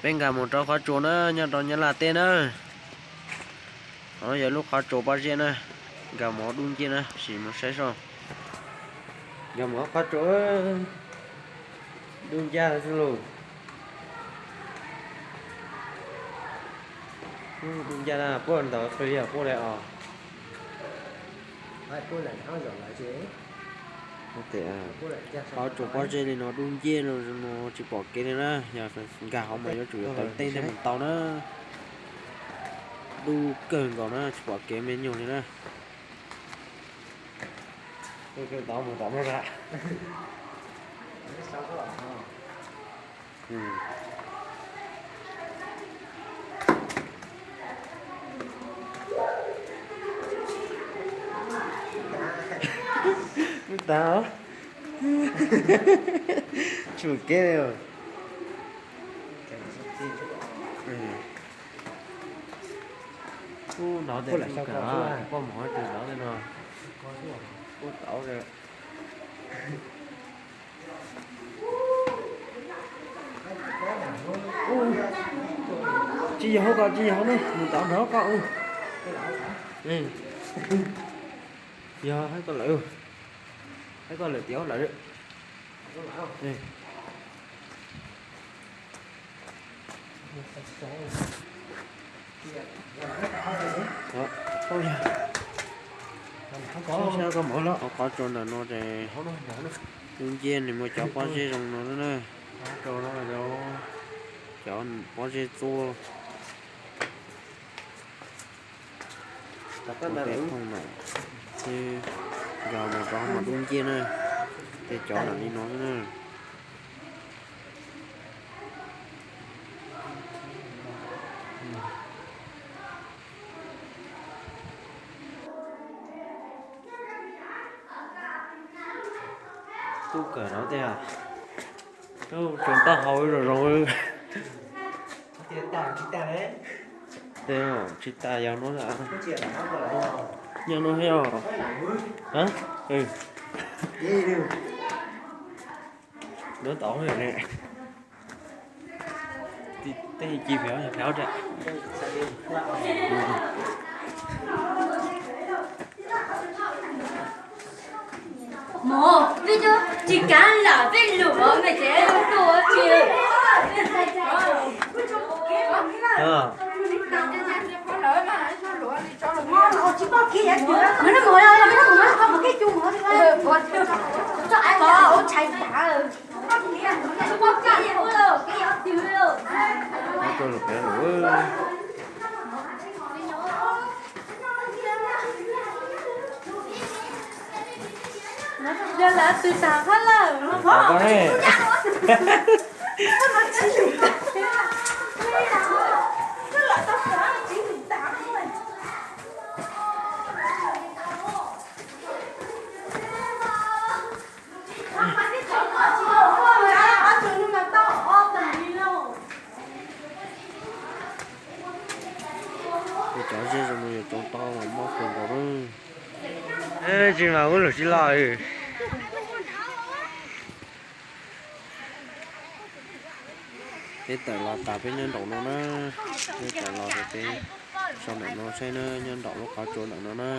Peb nkag mus rau qhov tsua na, nyob rau Nyab Laj teb na. Qhov no yog lub qhov tsua pob zeb na, nkag mus dub nciab na, sim mus saib soj. Nkag mus qhov tsua dub nciab xwb lauj. Dub nciab na, puab ntawd qhwv yog puab li os. Qhov tsua pob zeb li no dub nciab no tsis pom kev li na, yog nkag hauv mas yuav tsum yuav tawm tej thiaj mus tau na. Dub kawg nkaus na, tsis pom kev me nyuag li na. Tsis pom kev li. Ub, nov tes kuj kam, kuj mus hov tes nov tej no. Kuj tau. Tsis yog hauv ko, tsis yog hauv ne, mus tau nrog koj. Yog hab koj lawm, hab koj lawm tias lawm. Saib koj mus los, qhov tsua ntawm no ces dub nciab, nws muaj cov pob zeb zoo no na. Cov pob zeb txua. Ua tej thooj ntawm xwb, nkag mus rau hauv mas dub nciab na, tej cov ntawm li no xwb na. Tub kawm no tiag, tsuas taub hau zoo zoo. Tsis tas yog no, nyob no thiab os. Duab tau ne, tej ci pem yog pem ob rab. Mov, peb tsis kav lam peb lus mov me tsev tuaj tsis. Yog lawv twb tag hab lawm. Cov zeb zoo no yuav tsoo tau mas mob kawg nkaus na. Tsis mas ub lug tsis loj. Peb tawm los tas peb nyob nraum no na. Peb tawm los tas peb so ntawm no saib na, nyob nraum lub qhov tsua ntawm no na.